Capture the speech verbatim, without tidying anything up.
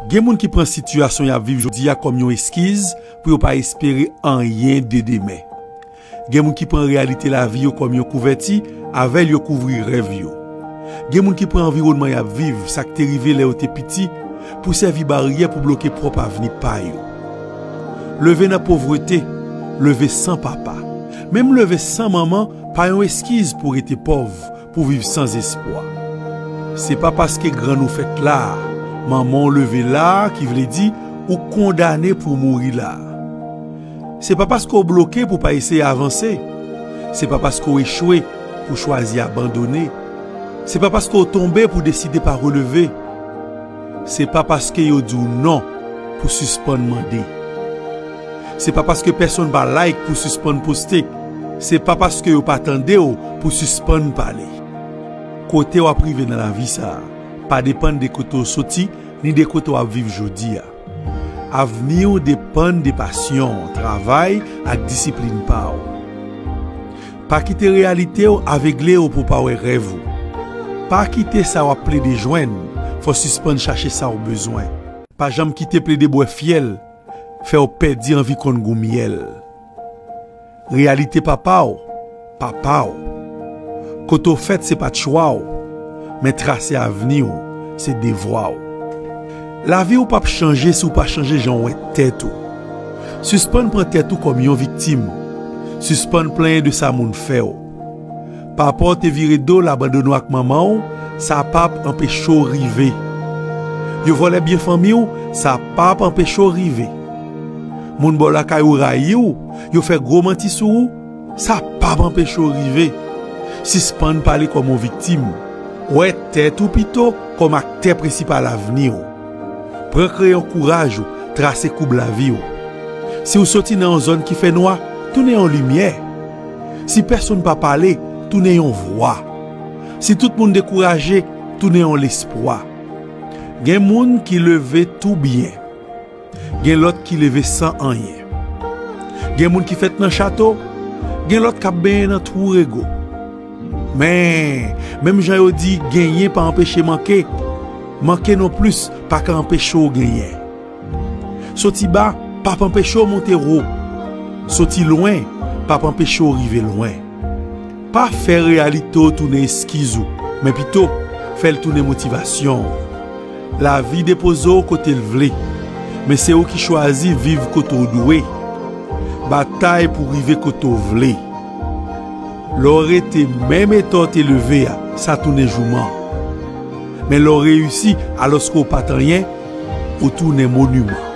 Gen moun ki pran sitiyasyon y ap viv jodi a kòm yon eskiz pou yo pa espere anyen de demen. Gen moun ki pran reyalite lavi yo kòm yon kouvèti, avè l yo kouvri rèv yo. Gen moun ki pran anviwònman y ap viv, sa k te rive lè yo te piti, pou sèvi baryè pou bloke pwòp avni pa yo. Leve nan povrete, leve san papa, menm leve san manman pa yon eskiz pou rete pòv, pou viv san espwa. Se pa paske grann ou fèt la, manman w leve la, ki vle di ou kondane pou mouri la. Se pa paske w bloke pou pa eseye avanse. Se pa paske w echwe pou chwazi abandone. Se pa paske w tonbe pou deside pa releve. Se pa paske yo di w non pou sispann mande. Se pa paske pèsonn pa like pou sispann poste. Se pa paske yo pa tande w pou sispann pale. Kote w ap rive nan lavi sa a pa depann de kote w soti ni de kote w ap viv jodi a. Avni w depann de pasyon, travay ak disiplin pa w. Pa kite reyalite w avegle w pou w pa wè rèv ou. Pa kite sa w ap plede jwenn fè w sispann chache sa w bezwen. Pa janm kite plede bwè fyèl fè w pèdi anvi konn gou myèl. Reyalite papa w, papa w. Kote w fèt se pa t chwa w, men trase avni w se devwa w. Lavi w p ap chanje si w pa chanje jan w wè tèt ou. Sispann pran tèt ou kòm yon viktim. Sispann plenyen de sa moun fè w. Papa w te vire do l abandone w ak manman w, sa p ap anpeche w rive. Yo vòlè byen fanmi w, sa p ap anpeche w rive. Moun bò lakay ou rayi w, yo fè gwo manti sou ou, sa p ap anpeche w rive. Sispann pale kòm yon viktim. Wè tèt ou pito kòm aktè prensipal avni w. Pran kreyon kouraj ou, trase koub lavi w. Si w soti nan yon zòn ki fè nwa, tounen yon limyè. Si pèsonn pa pale, tounen yon vwa. Si tout moun dekouraje, tounen yon lespwa. Gen moun ki leve tou byen. Gen lòt ki leve san anyen. Gen moun ki fèt nan chato, gen lòt k ap benyen nan twou rego. Men, menm jan yo di genyen pa anpeche manke, manke nonplis pa ka anpeche w genyen. Soti ba p ap anpeche w monte wo. Soti lwen p ap anpeche w rive lwen. Pa fè reyalite w tounen eskiz ou, men pito fè l tounen motivasyon w. Lavi depoze w kote l vle, men se ou ki chwazi viv kote w dwe. Batay pou rive kote w vle. Lè w rete menm eta w te leve a, sa tounen jouman. Men lè w reyisi alòske w pa t anyen, ou tounen moniman.